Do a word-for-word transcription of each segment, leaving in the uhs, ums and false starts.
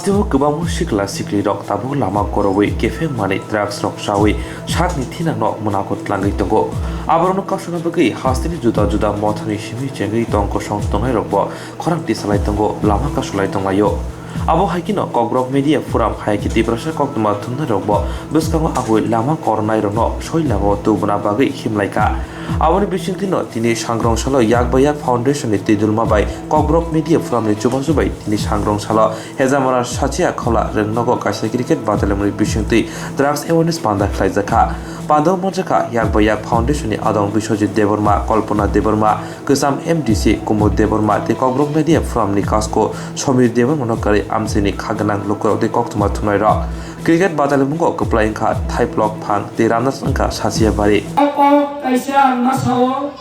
Teibo kwbangma sikla siklirok tabuk lama korowi kepheng manwi drugs rok chawi sakni thinangno mwnago tlangwi tongo. Aborokno kasuna bagwi hasteni juda juda mothani simi chengwi tong kosong tongnairokbo khorang tisalai tongo, lama kasulai tonglaio. Abo hai kheno Kokborok Media Forum hai khe Tiprasa koktwma thumnairokbo bwskango aboi lama kornairokno soi lama tubuna bagwi himlaikha. Aboni bisingtwino tini sangrong salo Yak by Yak Foundation ni twidulma bai Kokborok Media Forum ni chubachu bai tini sangrong salo Hejamara Sachi Akhawla Rwngnogo kaisa cricket batalimni bisingtwi drugs awareness panda khlaijakha. Pandao manjakha Yak by Yak Foundation ni adong Biswajit Debbarma, Kalpana Debbarma, Kwcham M D C Kumud Debbarma tei Kokborok Media Forum ni kasko Somir Debbarma no kwrwi amchaini kha gwnang lukurok tei koktwma thumnairok. Cricket batalimungo kwplai wngkha Thaiplok Phang tei runners wngkha Sachiabari. O kok kaisa ang ma sao,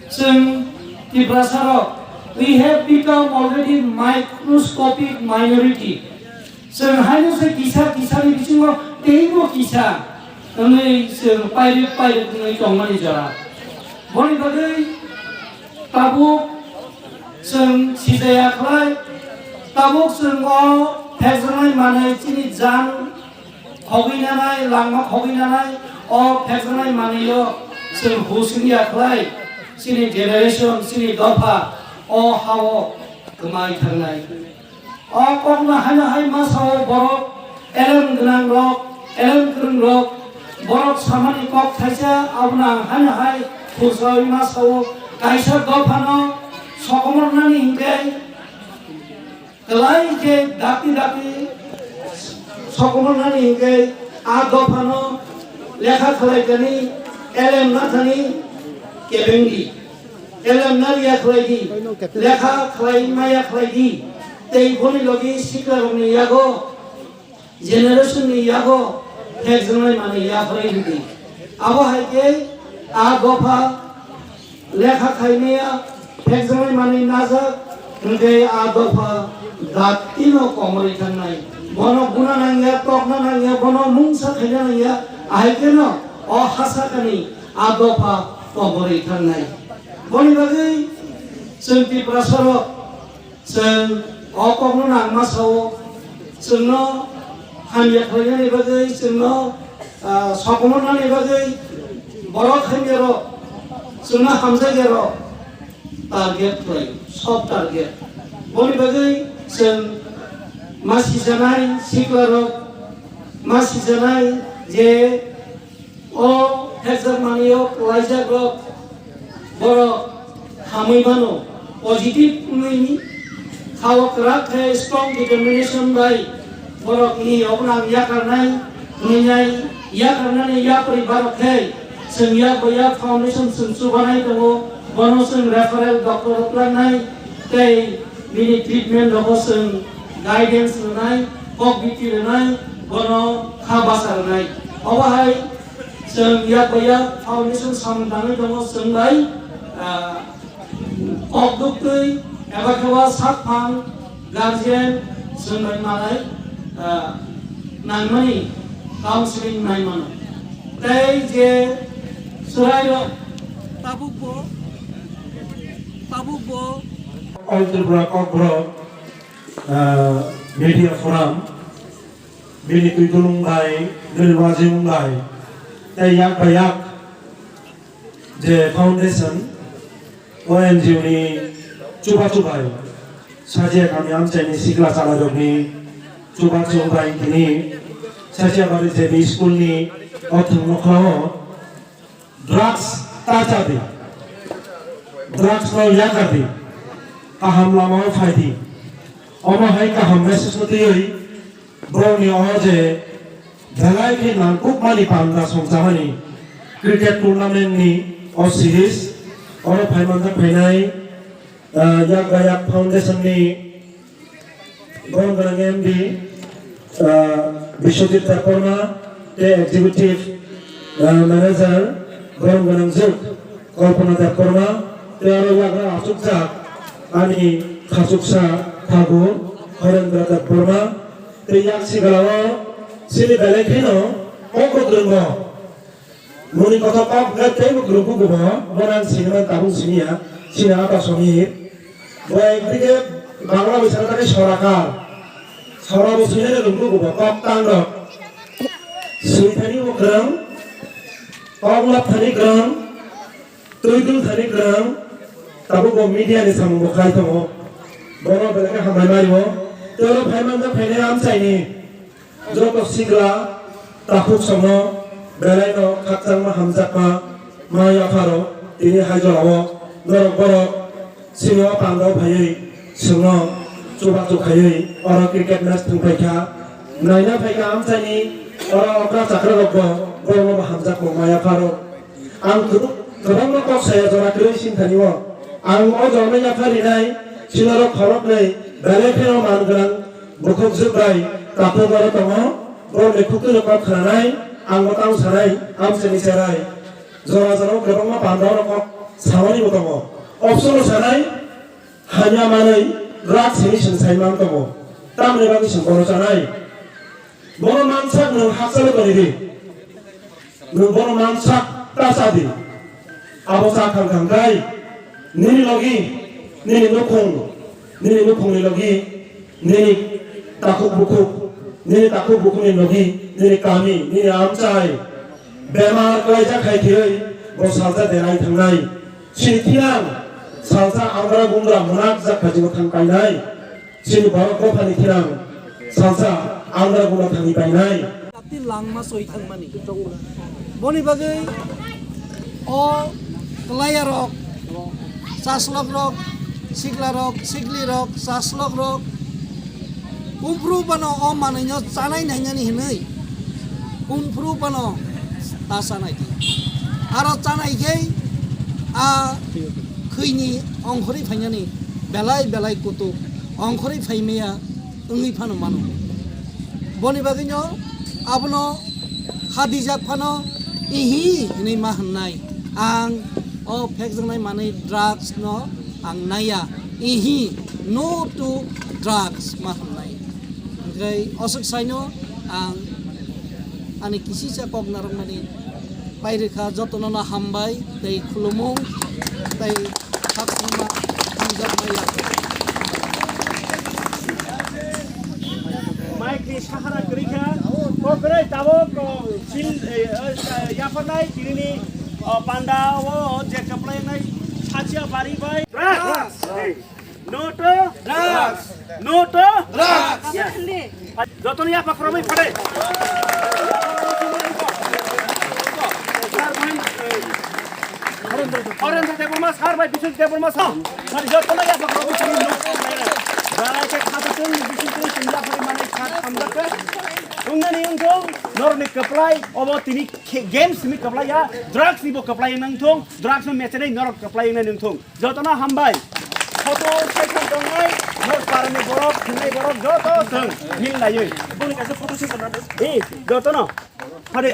chwng Tiprasarok, we have become already microscopic minority. Chwng haino se kisa kisani bisingo teibo kisa wngwi chwng pairwk pairwk wngwi tongmani jora. Boni bagwi tabuk chwng sijaya khlai, tabuk chwng o phekjaknai manwi chini jan khogwi nanai, langma khogwi nanai, o phekjaknai manwi o chwng hus wngya khlai, chini generation, chini dopha o ha-o kwmai thangnai. O kokno haino hai ma sao borok elem gwnang rok, elem kwrwng rok, borok samani kok thaisa, abono ang haino hai khulsawi ma sao, kaisa dophano sokomornani hinkhe kwlai khe dakti dakti sokomornani hinkhe a dophano lekha khlaikani elem nathani kebengdi. Elem nariya khlai di, lekha khlai maya khlai di, tei boni logi siklarokni yago, generation ni yago phekjaknai manwi yapharwi rwdi. Abo hai khe a dopha lekha khai maya phekjaknai manwi najak, hwnkhe a dopha daktino komorwi thangnai. Bono guna nangya, tokna nangya, bono mungsa khaina nangya, ahai kheno o hasakani a dopha komorwi thangnai. Boni bagwi chwng Tiprasarok, chwng o kokno nangma sao, chwngno hamya khlainani bagwi, chwngno, ah, sokomornani bagwi, borok hamyarok, chwngno hamjakyarok target khlai, soft target. Boni bagwi chwng ma sijanai siklarok, ma sijanai je o phekjakmani o kwlaijakrok borok hamwi mano, positive wngwi kha-o kwrak khe strong determination bai borokni obono ang yakarnai hwnwi nai yakarnani yapri barok khe chwng Yak by Yak Foundation chwng chubanai tongo, bono chwng referral doctor rok langnai tei bini treatment rogo chwng guidance rwnai, kok biti rwnai, bono kha basa rwnai. Obo hai chwng Yak by Yak Foundation samung tangwi tongo, chwng bai, ah, kok duktwi eba khe o sak phang guardian chwng bai manai, ah, nangmani counseling nai mano. Tei je chwrairok tabukbo, tabukbo All Tripura Kokborok, ah, Media Forum, bini twidulung bai, bini wajimung bai, tei Yak by Yak je foundation, o N G O ni chubachu bai, Sajia kami amchaini sikla chalairokni chubachu bai tini Sachiabari J B school ni o thwng nokhlao drugs ta cha di, drugs no yakar di, kaham lamao phai di. Omo hai kaham message no twiwi borokni o je belai khe nangkukmani panda songchamani cricket tournament ni o series oro phaimanjak phainai, ah, Yak by Yak Foundation ni borok gwnang M D, ah, Biswajit Debbarma, tei Executive, ah, Manager, borok gwnang juk, Kalpana Debbarma, tei aro yagra achukjak ani khachuksa Thakur Horendra Debbarma, tei yak sigalao chini belai kheno kok kwrwngbo. Muni kothok kok hwnkhe teibo kwrwngkuk bo, bono ang siniman tabuk siniya, sini ata Somir. Bo ekdike Bangla bai sana thangwi sorakar. Khorok bo swinai rwngkuk bo kok tang rok. Swithani bo kwrwng, kok lap thani kwrwng, twi dul thani kwrwng, tabuk bo media ni samung bo khai tongo. Bono belai khe hambai mari o. Tei oro phai manjak phainai amchaini joto sikla takhuk songno belai no khakchangma hamjakma ma yapharo tini hai jora o norok borok Sini o pandao phaiwi chwngno chubachu khaiwi oro cricket match thwngphai kha. Naina phai kha amchaini oro okra chakra rokbo borokno bo hamjakmung maya pharo. Ang kwbang-, kwbangma kok saya jora kwrwi singthani o. Ang o jorano yapha rinai sinorok khoroknwi belai pheno man gwnang bukhuk jwk bai takhuk oro tongo. Borokni khuktwino kok khnanai ang bo tamo sanai amchaini cherai. Jora jora o kwbangma pandao rok kok samani bo tongo. Opsono sanai. Hamya manwi drugs hinwi chwng sai man tongo. Tamni bagwi chwng bono chanai? Bono mansak nwng hakchalo toni di. Nwng bono mansak ta cha di. Abo cha thang thang khai nini logi, nini nukhung, nini nukhungni logi, nini takhuk bukhuk, nini takhuk bukhukni logi, nini kami, nini amchai bemar klaijak hai thwiwi bo salsa denai thangnai. Chini thinang salsa angra gungra mwnakjak khajibo thang painai. Chini borok dophani thinang salsa angra gungra thangwi painai. Ati langma soi thangmani. Boni bagwi o kwlaiya rok, chaslok rok, sikla rok, sikli rok, chaslok rok, kumphru bano o manwino chanai nainani hinwi kumphru bano ta chanai di. Aro chanai khe a khwini ongkhorwi phainani belai belai kutuk ongkhorwi phaimaya wngwi phano mano. Boni bagwino abono hadijak phano ihi hinwi ma hwnnai. Ang o phekjaknai manwi drugs no ang naiya. Ihi, no to drugs ma hwnnai. Hwnkhe oswk saino ang ani kisisa kok narwkmani pairwkha, jotono no hambai tei khulumung tei khakchangma hamjakmaya. Mike ni sahara kwrwi kha, kok kwrwi tabuk, o, sil, e, e, yapharnai tinini, o, panda o je kwplainai sachiya bari bai. Drugs! No to drugs! No to drugs! Jotono yapha khoroknwi phade. Horendra Debbarma sir bai Biswajit Debbarma sir. Sir, jotono yapha khoroknwi phade. Balai khe khato tong Biswajit tong yapha mane khat hamjakha. Wngnani wngthong norokni kwplai obo tini khe-, games ni kwplai ya, drugs ni bo kwplai wngthong, drugs no mechenai norok kwplai wngnai wngthong. Jotono hambai. Photo session tongnai, nok parani borok, thwngnai borok, joto chwng mil laiwi. Boni kaisa photo session rwdi. Eh, jotono. Hade,